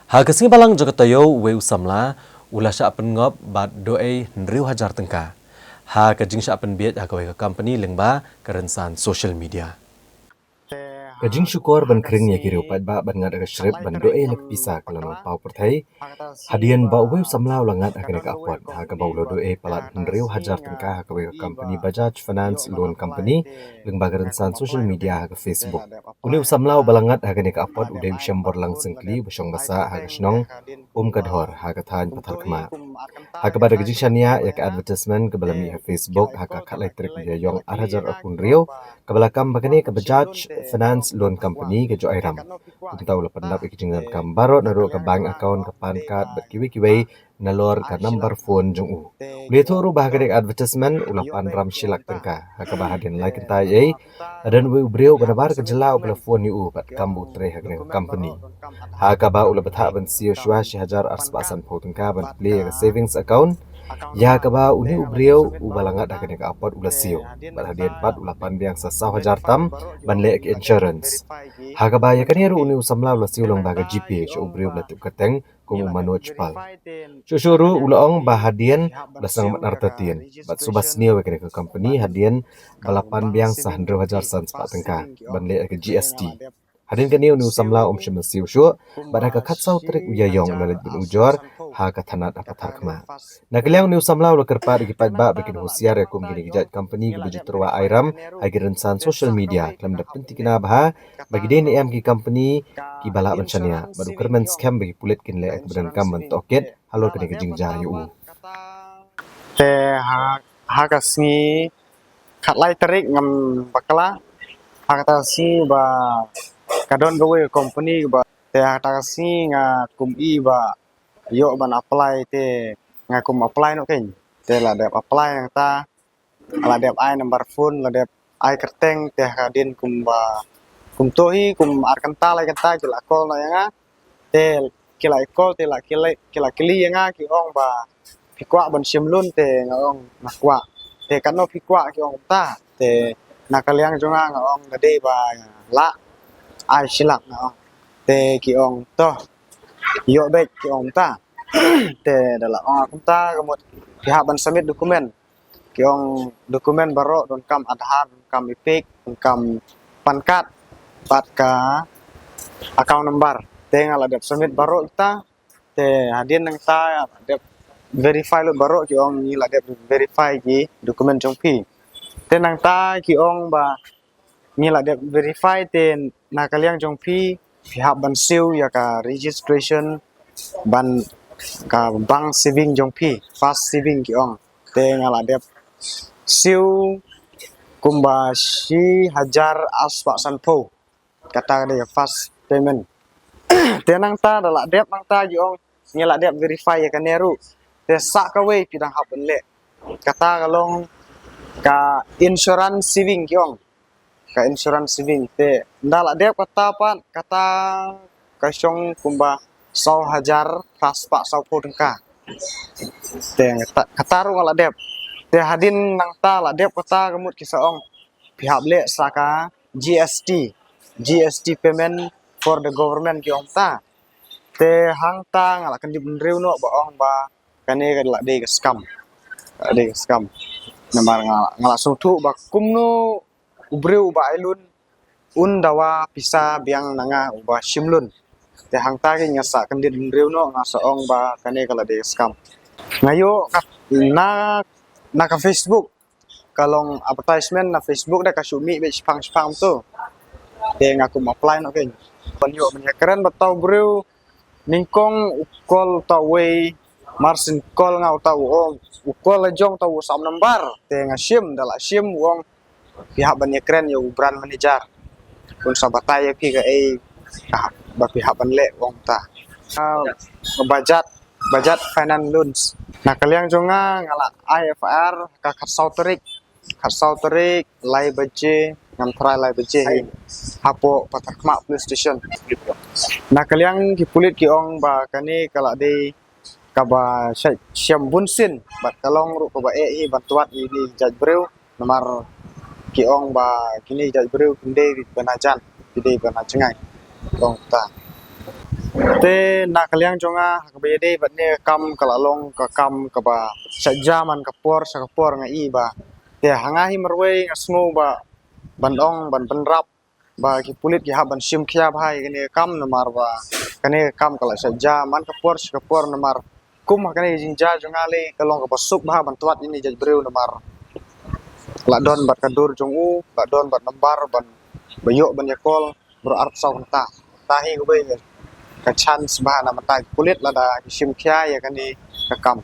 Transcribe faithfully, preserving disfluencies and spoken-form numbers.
Ha ka sngi Balang jong ka taïew, uwei u samla u la shah pynngop bad duh ei hynriew hajar tyngka ha ka jingshah pynbiej ha kawei ka company lyngba ka rynsan social media. Ka jingshukor ban khring ïa ki riew paidbah ban ngat ha ka shrip ban duh ei na ka pisa ka la nang paw pyrthei hadien ba uwei u samla u la ngat ha kane ka apot, ha kaba u la duh ei palat hynriew hajar tyngka ha kawei ka company, Bajaj Finance Loan Company, lyngba ka rynsan social media ha ka Facebook. Une u samla uba la ngat ha kane ka apot u dei u Shembor Langsingkli, uba shong basa ha ka shnong Umkadhor ha ka thaiñ Patharkhmah. Ha kaba da ka jingshaniah ïa ka advertisement kaba la mih ha Facebook ha ka khatlai tarik u Ïaïong ar hajar arphew hynriew, kaba la kam ba kane ka Bajaj Finance Loan Company ka Joiram. Kumta u la pyndap ïa ki jingdonkam baroh, naduh ka bank account, ka PAN card bad kiwei kiwei, nalor ka number phone jong u. U la ïathuh ruh ba ha kane ka advertisement u la pan ram shi lak tyngka, ha kaba hadien lai kynta ei ei la don uwei u briew uba nabar ka jylla uba la phone ïa u bad kam ba u trei ha kane ka company, ha kaba u la bthah ban siew shuwa shi hajar ar spah sanphew tyngka ban plie ïa ka savings account, ïa kaba une u briew uba la ngat ha kane ka apot u la siew, bad hadien pat u la pan biang sa saw hajar tam ban leh ka insurance. Ha kaba ïa kane ruh une u samla u la siew lyngba ka GPay sha u briew uba la tip kyrteng kum u Manoj Pal. Shuh shuh ruh u la ong ba hadien u la sdang ban artatien bad suba sniew ïa kane ka company hadien ba la pan biang sa hynriew hajar san spah tyngka ban leh ïa ka GST. Hadien kane une u samla um shym la siew shuh bad ha ka khatsaw tarik u Ïaïong u la leit ban ujor ha ka thanat ha Patharkhmah. Na ka liang une u samla u la kyrpad ïa ki paidbah ba kin husiar ïa kum kine ki jait company kiba ju tyrwa ai ram ha ki rynsan social media, khlem da pynthikna bha ba ki dei ne em ki company kiba lah ban shaniah, bad u kyrmen skhem ba ki pulit kin leh ïa kaba donkam ban tohkit halor kane ka jingjia ïa u. Te ha, ha ka sngi khatlai tarik ngam bakla, ha kata ka sngi ba ka don kawei ka company ba, te ha kata ka sngi nga kum i ba ïoh ban apply, te nga kum apply noh kein. Te la dep apply nangta, la dep ai number phone, la dep ai kyrteng, te hadien kumba kumto hi kum ar kynta lai kynta ki la call noh ïa nga. Te ki la call, te la ki la, ki la kylli ïa nga, ki ong ba phi kwah ban shim loan, te nga ong nga kwah. Te katno phi kwah, ki ong kumta. Te na ka liang jong nga nga ong nga dei ba lah ai shi lak, nga ong. Te ki ong to ïoh beit, ki ong kumta. Te da la ong kumta ka mut phi hap ban submit document. Ki ong document baroh, donkam Aadhaar, donkam EPIC, donkam PAN card bad ka account number. Te nga la dep submit baroh kita. Te hadien nangta la dep verify lut baroh, ki ong ngi la dep verify ki document jong phi. Te nangta ki ong ba ngi la dep verify, te na ka liang jong phi phi hap ban siew ïa ka registration ban ka bank saving jong phi, first saving ki ong. Te nga la dep siew kumba shi hajar ar spah sanphew. Kata ka dei ka first payment. Te nangta da la dep nangta ki ong ngi la dep verify ïa kane ruh. Te sa kawei phi dang hap ban leh. Kata ka long ka insurance saving ki ong. Ka insurance saving. Te nda la dep kata pat, kata ka shong kumba saw hajar phra spah sawphew tyngka. Te kata, kata ruh nga la dep. Te hadien nangta la dep kata ka mut ki sa ong phi hap leh sa ka GST, GST payment for the government ki ong ta. Te hangta nga la kyndit bynriew noh ba ong ba kane ka la dei ka scam. Ka dei ka scam. Namar nga, nga la sngewthuh ba kumno u briew uba ai loan un dawa pisa biang na nga uba shim loan. Te hangta ki nga sa kyndit bynriew noh, nga sa ong ba kane ka la dei ka scam. Nga ïoh kat na, na ka Facebook, ka long advertisement na Facebook da ka shu mih beit shipang shipang tu. Te nga kum apply noh kein. Ban ïoh ban ïakren bad uta u briew, nyngkong u call uta uwei, mar syn call nga uta u ong, u call la jong uta u sam number. Te nga shim, da la shim u ong phi hap ban ïakren ïa u branch manager. Un sa batai ïa phi kaei ba phi hap ban leh, u ong ta. Ah, Bajaj, Bajaj Finance Loans. Na ka liang jong nga, nga la ai FIR ka khatsaw tarik. Khatsaw tarik lai baje, ngam tharai lai baje hi. Hapoh Patharkhmah Police Station. Na ka liang ki pulit ki ong ba kane ka la dei kaba shait shem bunsien bad ka long ruh kaba eh hi ban twad ïa kine ki jait briew. Namar ki ong ba kine ki jait briew kim dei ban hajan, ki dei ban hajngai. Ki ong ta. Te na ka liang jong nga, ha kaba ïadei bad kane ka kam, ka la long ka kam kaba sha ja man ka por sha ka por, nga i ba. Te ha nga hi marwei nga sngew ba ban ong, ban bynrap ba ki pulit ki hap ban shim khia bha ïa kane ka kam, namar ba kane ka kam ka la sha ja man ka por sha ka por, namar kum ha kane ka jingjia jong nga lei, ka long kaba suk bha ban twad ïa une u jait briew, namar la don bad ka dur jong u, la don bad nambar ban, ba ïoh ban ïa call, baroh arphew saw kynta. Te hi kawei ka chance bha na mynta ki pulit lada ki shim khia ïa kane ka kam.